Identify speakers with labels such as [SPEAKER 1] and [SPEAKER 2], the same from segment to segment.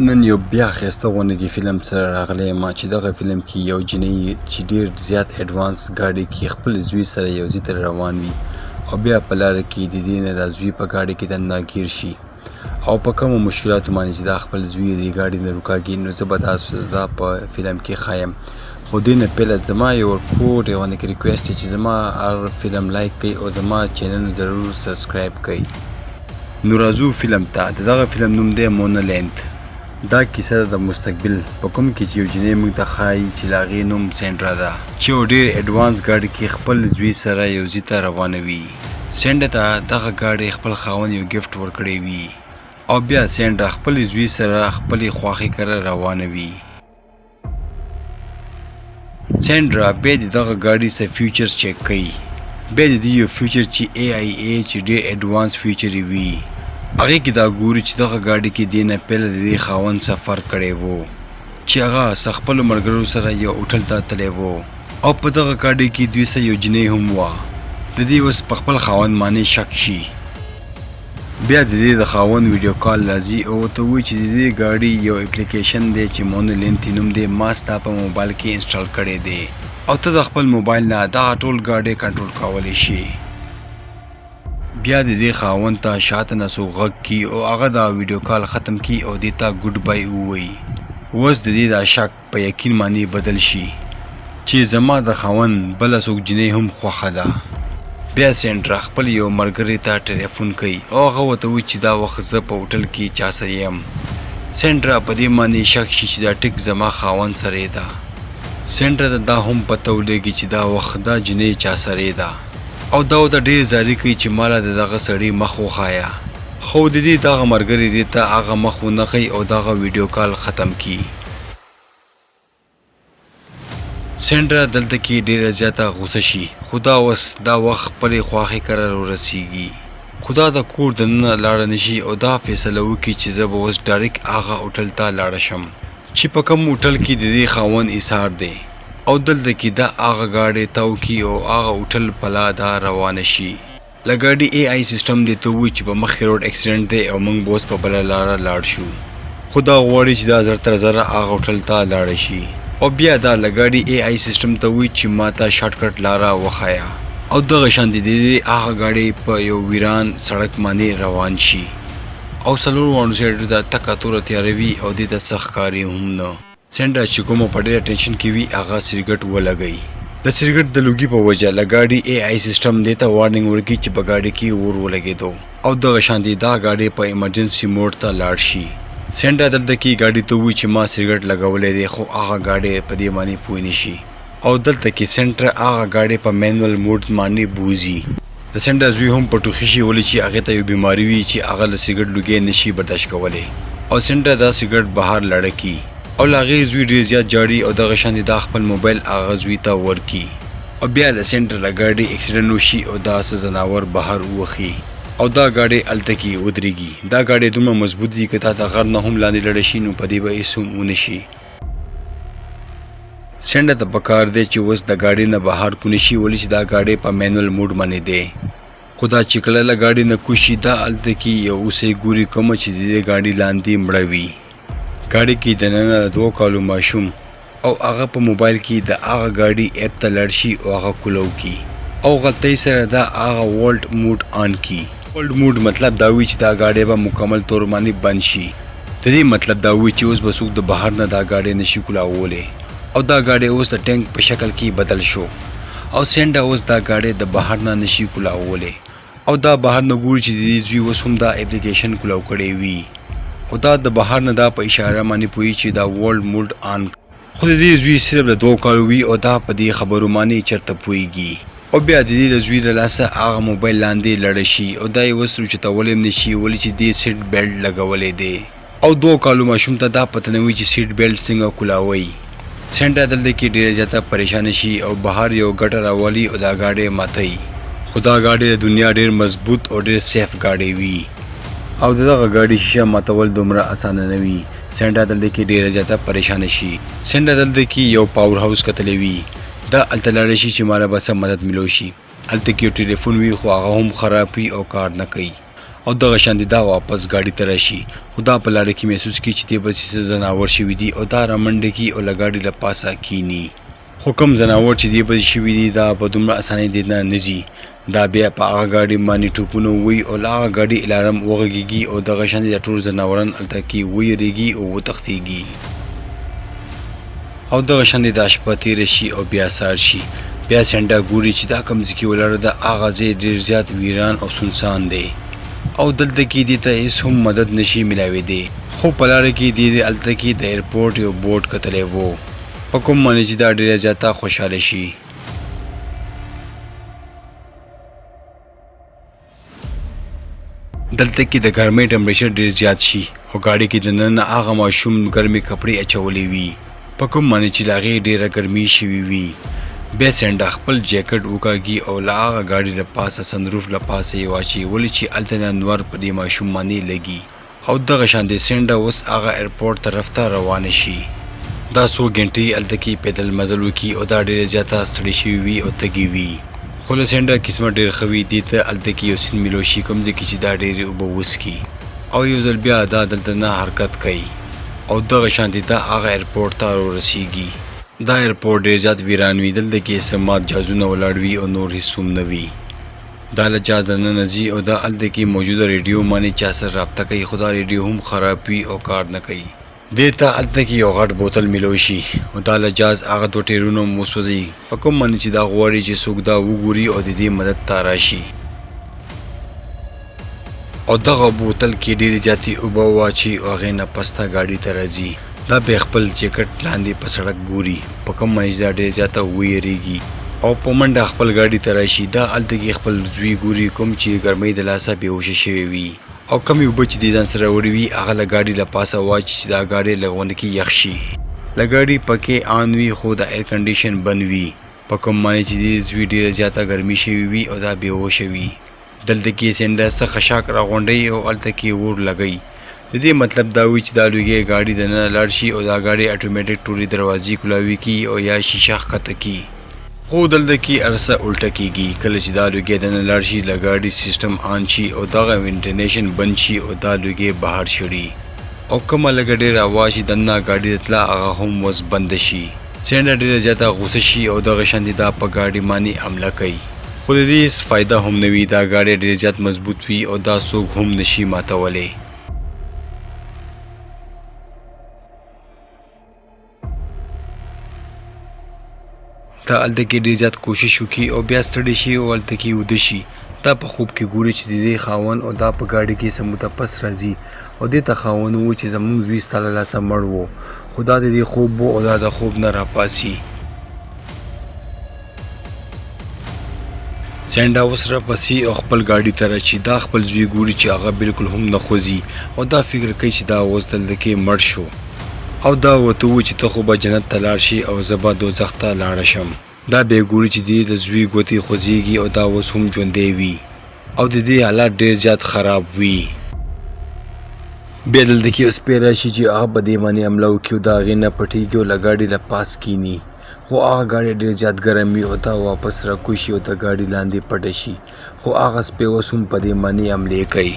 [SPEAKER 1] نن یو بیا ښایسته غوندې فلم سره راغلی یم چې دغه فلم کې یو جینۍ چې ډیر زیات ایډوانس ګاډي کې خپل زوی سره یو ځای ته روان وي او بیا په لاره کې د دې نه دا زوی په ګاډي کې دننه ګیر شي او په کومو مشکلاتو باندې چې دا خپل زوی د ګاډي نه روکاږي، نو زه به تاسو ته دا په فلم کې ښایم. خو دې نه پهله زما یو ورکوټی غوندې کې ریکویسټ دی چې زما هر فلم لایک کړئ او زما چینل ضرور سبسکرایب کړئ. نو راځو فلم ته. د دغه فلم نوم دی مونولینت. دا کیسه ده د مستقبل په کوم کې چې یو جینۍ موږ ته ښایي چې له هغې نوم سینډرا ده چې یو ډیر ایډوانس ګاډي کې خپل زوی سره یو ځای ته روانه وي. سینډرا ته دغه ګاډی خپل خاوند یو ګفټ ورکړی وي او بیا سینډرا خپل زوی سره خپلې خواښې کره روانه وي. سینډرا بیا د دغه ګاډي څه فیچرز چیک کوي. بیا د دې یو فیچر چې ای آی ای چې ډیر ایډوانس فیچر یې وي هغې کې دا ګوري چې دغه ګاډي کې دې نه پهله د دې خاوند سفر کړی وو چې هغه څه خپلو ملګرو سره یو هوټل ته تللی وو او په دغه ګاډي کې دوی سره یو جینۍ هم وه. د دې اوس په خپل خاوند باندې شک شي. بیا د دې د خاوند ویډیو کال راځي او ورته وایي چې د دې ګاډي یو اپلیکیشن دی چې مونولینتي نوم دی، ما ستا په موبایل کې انسټال کړی دی او ته د خپل موبایل نه دغه ټول ګاډی کنټرول کولی شي. بیا د دې خاوند ته شاته نه څوک غږ کړي او هغه دا ویډیو کال ختم کړي او دې ته ګډ بای ووایي. اوس د دې دا شک په یقین باندې بدل شي چې زما د خاوند بله څوک جینۍ هم خوښه ده. بیا سینډرا خپل یو ملګري ته ټلیفون کوي او هغه ورته وایي چې دا وخت زه په هوټل کې چا سره یم. سینډرا په دې باندې شک شي چې دا ټیک زما خاوند سره ده. سینډرا ته دا هم پته ولګي چې دا وخت دا جینۍ چا سره ده او دا ورته ډېر زاري کوي چې ماله د دغه سړي مخ وښایه، خو د دې دغه ملګري دې ته هغه مخ ونه ښيي او دغه ویډیو کال ختم کړي. سینډرا دلته کې ډیره زیاته غوسه شي، خو دا اوس دا وخت خپلې خواښې کره ورسیږي، خو دا د کور دننه لاړه نشي او دا فیصله وکړي چې زه به اوس ډایرکټ هغه هوټل ته لاړه شم چې په کوم هوټل کې د دې خاوند ایثار دی او دلته کې دا هغه ګاډی تاو کړي او هغه هوټل پلا دا روانه شي. له ګاډي ای آی سیستم دې ته ووایي چې په مخکې روډ اکسیډنټ دی او موږ به اوس په بله لاره لاړ شو، خو دا غواړي چې دا زر تر زره هغه هوټل ته لاړه شي او بیا دا له ګاډي ای آی سیستم ته ووایي چې ما ته شارټ کټ لاره وښایه او دغه شانتې دې دې هغه ګاډی په یو ویران سړک باندې روان شي او څلور واړو سایډو ته تکه توره تیاره وي او دې ته څه ښکاري هم نه. سینډرا چې کومه په ډیره ټینشن کې وي هغه سیګریټ ولګوي. د سیګریټ د لوګي په وجه له ګاډي ای آی سیستم دې ته وارننګ ورکړي چې په ګاډي کې اور ولګیدو او دغه شانتې دا ګاډی په ایمرجنسي موډ ته لاړ شي. سینډرا دلته کې ګاډي ته ووایي چې ما سیګریټ لګولی دی خو هغه ګاډی په دې باندې پوه نه شي او دلته کې سینډرا هغه ګاډی په مینول موډ باندې بوځي. د سینډرا زوی هم په ټوخي شي ولې چې هغې ته یو بیماري وي چې هغه له سګرټ لوګی نه شي برداشت کولی او سینډرا دا سګرټ بهر لړه کړي او له هغې زوی ډیر زیات ژاړي او دغه شانتې دا خپل موبایل هغه زوی ته ورکړي او بیا له سینډرا له ګاډي اکسیډنټ وشي او دا څه ځناور بهر ووخي او دا ګاډی هلته کې ودریږي. دا ګاډی دومره مضبوط دي که دا د غر نه هم لاندې لړه شي نو په دې به هیڅ هم ونه شي. سینډه ته پکار دی چې اوس د ګاډي نه بهر کو نشي ولې چې دا ګاډی په مینول موډ باندې دی، خو دا چې کله له ګاډي نه کوز شي دا هلته کې یو هوسۍ ګوري کومه چې د دې ګاډي لاندې مړه وي. ګاډي کې دننه د 2 کالو ماشوم او هغه په موبایل کې د هغه ګاډي اپ ته لاړ شي او هغه کولاو کړي او غلطۍ سره دا هغه وولټ موډ آن کړي. وولټ موډ مطلب دا وي چې دا ګاډی به مکمل طور باندې بند شي. د دې مطلب دا وي چې اوس به څوک د بهر نه دا ګاډی نشي کولاوولی او دا ګاډی اوس د ټانک په شکل کې بدل شو او سینډا اوس دا ګاډی د بهر نه نشي کولاوولی او دا بهر نه ګوري چې د دې زوی اوس هم دا اپلیکیشن کولاو کړی وي او دا د بهر نه دا په اشاره باندې پوهیږي چې دا ورلډ موډ آن. خو د دې زوی صرف د 2 کالو وي او دا په دې خبرو باندې چرته پوهیږي او بیا د دې له زوی له لاسه هغه موبایل لاندې لړه شي او دا یې اوس اوچتولی هم نشي ولې چې دې سیټ بیلټ لګولی دی او 2 کالو ماشوم ته دا پته نه وي چې سیټ بیلټ څنګه کولاوي. سینډرا دلته کې ډیره زیاته پریشانه شي او بهر یو ګټه راولي او دا ګاډی ماتوي، خو دا ګاډی د دنیا ډیر مضبوط او ډیر سیف ګاډی وي او د دغه ګاډي شیشه ماتول دومره اسانه نه وي. سینډرا دلته کې ډیره زیاته پریشانه شي. سینډرا دلته کې یو پاور هاوس کتلی وي، دا هلته لاړه شي چې ماله به څه مدد ملو شي. هلته کې یو ټلیفون وي خو هغه هم خراب وي او کار نه کوي او دغه شان دا واپس ګاډي ته راشي، خو دا په لاره کې محسوس کړي چې دې پسې څه ځناور شوي دي او دا رامنډه کړي او له ګاډي له پاسه کیني. خو کوم ځناور چې دې پسې شوي دي دا په دومره اسانۍ دې نه نه ځي. دا بیا په هغه ګاډي باندې ټوپونه ووهي او له هغه ګاډي الارم وغږیږي او دغه شان دا ټول ځناوران هلته کې ویریږي او وتښتیږي. او دغه شان دا شپه تیره شي او بیا سهار شي. بیا سینډا ګوري چې دا کوم ځای کې ولاړه ده هغه ځای ډیر زیات ویران او سنسان دی او دلته کې دې ته هیڅ هم مدد نشي ملاوېدی. خو په لاره کې دې هلته کې د ایرپورټ یو بورډ کتلی وو په کوم باندې چې دا ډیره زیاته خوشحاله شي. دلته کې د ګرمۍ ټمپریچر ډیر زیات شي او ګاډي کې دننه هغه ماشوم ګرمې کپړې اچولې وي په کوم باندې چې له هغې ډیره ګرمي شوې وي. بیا سینډا خپل جیکټ وکاږي او له هغه ګاډي له پاسه سنروف له پاسه یې واچوي، ولې چې هلته نه نور په دې ماشوم باندې لګي. او دغه شان د سینډا اوس هغه ایرپورټ طرف ته روانه شي. دا څو ګنټې هلته کې پیدل مزل وکړي او دا ډیره زیاته ستړې شوې وي او تږې وي. خو له سینډا قسمت ډیر ښه وي، دې ته هلته کې یو سیند ملو شي کوم ځای کې چې دا ډیرې اوبه وڅښي او یو ځل بیا دا دلته نه حرکت کوي او دغه شانتې دا هغه ایرپورټ ته ورسیږي. دا ایرپورټ ډیر زیات ویران وي، دلته کې څه مات جهازونه ولاړ وي او نور هیڅ هم نه وي. دا له جهاز دننه ځي او دا هلته کې موجوده ریډیو باندې چا سره رابطه کوي، خو دا ریډیو هم خراب وي او کار نه کوي. دې ته هلته کې یو غټ بوتل ملو شي او دا له جهاز هغه دوه ټیرونه هم وسوځوي په کوم باندې چې دا غواړي چې څوک دا وګوري او د دې مدد ته راشي. او دغه بوتل کې ډېرې زیاتې اوبه واچوي او هغې نه پسته ګاډي ته راځي. دا بیا خپل جیکټ لاندې په سړک ګوري په کوم باندې چې دا ډېره زیاته ویریږي او په منډه خپل ګاډي ته راشي. دا هلته کې خپل زوی ګوري کوم چې ګرمۍ د لاسه بېهوشه شوی وي او کمې اوبه چې دې ځان سره وړي وي هغه له ګاډي له پاسه واچي چې دا ګاډی لږ غوندې کې یخ شي. له ګاډي پکې آن وي خو د ایر کنډیشن بند وي په کوم باندې چې دې زوی ډېره زیاته ګرمي شوې وي او دا بېهوشه وي. دلته کې سینډا څه خشاک راغونډوي او هلته کې اور لګوي. د دې مطلب دا وي چې دا لوګی ګاډي دننه لاړ شي او دا ګاډی اټومیټک ټولې دروازې کولاوي کړي او یا شیشه ښکته کړي. خو دلته کې هر څه الټه کیږي، کله چې دا لوګی دننه لاړ شي له ګاډي سیستم آن شي او دغه وینټیلیشن بند شي او دا لوګی بهر شړي او کومه لږه ډېره هوا چې دننه ګاډي ته تله هغه هم اوس بنده شي. سینډا ډېره زیاته غوسه شي او دغه شانتې دا په ګاډي باندې حمله کوي. خو د دې هیڅ فایده هم نه وي، دا ګاډی ډېر زیات مضبوط وي او دا څوک هم نشي ماتولی. دا هلته کې ډېر زیات کوشش وکړي او بیا ستړی شي او هلته کې ویده شي. دا په خوب کې ګوري چې د دې خاوند او دا په ګاډي کې څه موده پس راځي او دې ته خاوند ووایي چې زمونږ زوی ستا له لاسه مړ و، خو دا د دې خوب و او دا د خوب نه راپاڅي. سینډا اوس راپسي او خپل ګاډي ته راشي. دا خپل زوی ګوري چې هغه بالکل هم نه خوځي او دا فکر کوي چې دا اوس دلته کې مړ شو او دا ورته ووایي چې ته خو به جنت ته لاړ شې او زه به دوزخ ته لاړه شم. دا بیا ګوري چې دې د زوی ګوتې خوځېږي او دا اوس هم ژوندی وي او د دې حالات ډېر زیات خراب وي. بیا دلته کې یو سپی راشي چې هغه په دې باندې حمله وکړي او د هغې نه پټېږي او له ګاډي له پاس کښېني، خو هغه ګاډی ډېر زیات ګرم وي او دا واپس راکوز شي او د ګاډي لاندې پټه شي، خو هغه سپی اوس هم په دې باندې حملې کوي.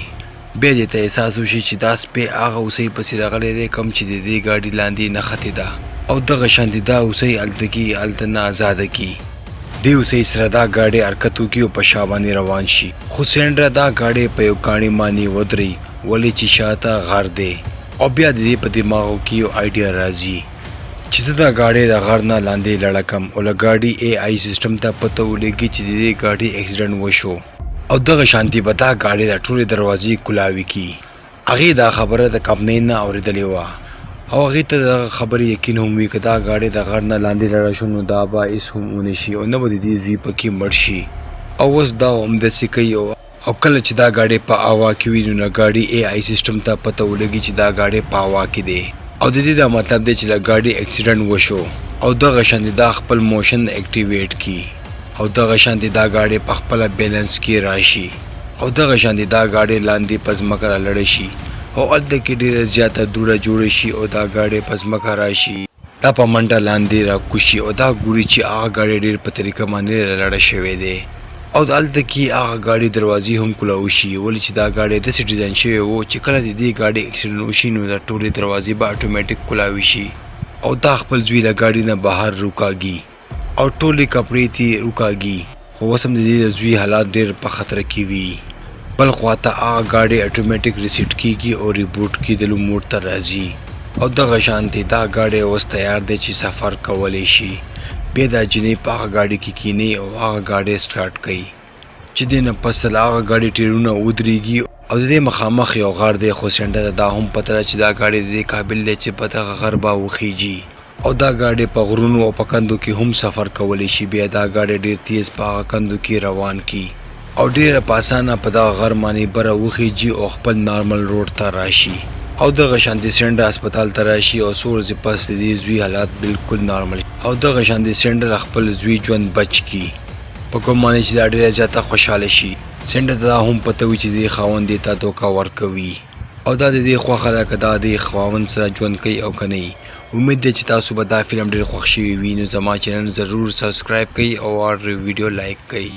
[SPEAKER 1] بیا دې ته احساس وشي چې دا سپی هغه هوسۍ پسې راغلی دی کوم چې د دې ګاډي لاندې نښتې ده او دغه شانتې دا هوسۍ هلته کې هلته نه ازاده کړي. دې هوسۍ سره دا ګاډی حرکت وکړي او په شا باندې روان شي، خو سینډرا دا ګاډی په یو کاڼي باندې ودروي ولې چې شاته غر دی او بیا د دې په دماغو کې یو آیډیا راځي چې زه دا ګاډی د غر نه لاندې لړه کم او له ګاډي ای آی سیستم ته پته ولګي چې د دې ګاډي اکسیډنټ وشو او دغه شانتي به دا ګاډی د ټولې دروازې کولاوي کړي. هغې دا خبره د کمپنۍ نه اورېدلې وه او هغې ته دغه خبرې یقین هم وي که دا ګاډی د غر نه لاندې لړه شو نو دا به هېڅ هم ونه شي او نه به د دې زوی پکې مړ شي او اوس دا همداسې کوي او او کله چې دا ګاډی په هوا کې وي نو له ګاډي ای آی سیستم ته پته ولګي چې دا ګاډی په هوا کې دی او د دې دا مطلب دی چې له ګاډي اکسیډنټ وشو او دغه شان دا خپل موشن اکټیویټ کی او دغه شان دا ګاډی په خپله بیلانس کې راشي او دغه شان دا ګاډی لاندې په ځمکه رالړه شي او هلته کې ډېره زیاته دوړه جوړه شي او دا ګاډی په ځمکه راشي. دا په منډه لاندې راکوز شي او دا ګوري چې هغه ګاډی ډېر په طریقه باندې رالړه شوی دی. او د هلته کې هغه ګاډي دروازې هم کولاو شي، ولې چې دا ګاډی داسې ډیزاین شوی وو چې کله د دې ګاډي اکسیډنټ وشي نو دا ټولې دروازې به اټومیټک کولاوي شي. او دا خپل زوی له ګاډي نه بهر روکاږي او ټولې کپړې ترې روکاږي، خو اوس هم د دې د زوی حالات ډېر په خطر کې وي. بل خوا ته هغه ګاډی اټومیټک ریسیټ کیږي او ریبوټ کیدلو موډ ته راځي او دغه شانتې دا ګاډی اوس تیار دی چې سفر کولی شي. بیا دا جینۍ په هغه ګاډي کې کینی او هغه ګاډی سټارټ کوي چې دې نه پس له هغه ګاډي ټیرونه ودریږي او د دې مخامخ یو غر دی، خو سینډرا ته دا هم پته ده چې دا ګاډی د دې قابل دی چې په دغه غر به وخیژي او دا ګاډی په غرونو او په کندو کې هم سفر کولی شي. بیا دا ګاډی ډیر تیز په هغه کندو کې روان کی او ډیره په اسانه په دغه غر باندې بره وخیژي او خپل نارمل روډ ته راشي او دغه شانتې سینډرا هسپتال ته راشي او څو ورځې پس د دې زوی حالات بالکل نارمل او دغه شانتې سینډرا خپل زوی ژوند بچ کی، په کوم باندې چې دا ډیره زیاته خوشحاله شي. سینډرا ته دا هم پته وي چې د دې خاوند دې ته دوکه ورکوي او دا د دې خوښه ده که دا د خاوند سره ژوند کوي او که نه. امید دی چې تاسو به دا فلم ډیر خوښ شوي وي، نو زما چینل ضرور سبسکرایب کړئ او ویډیو لایک کړئ.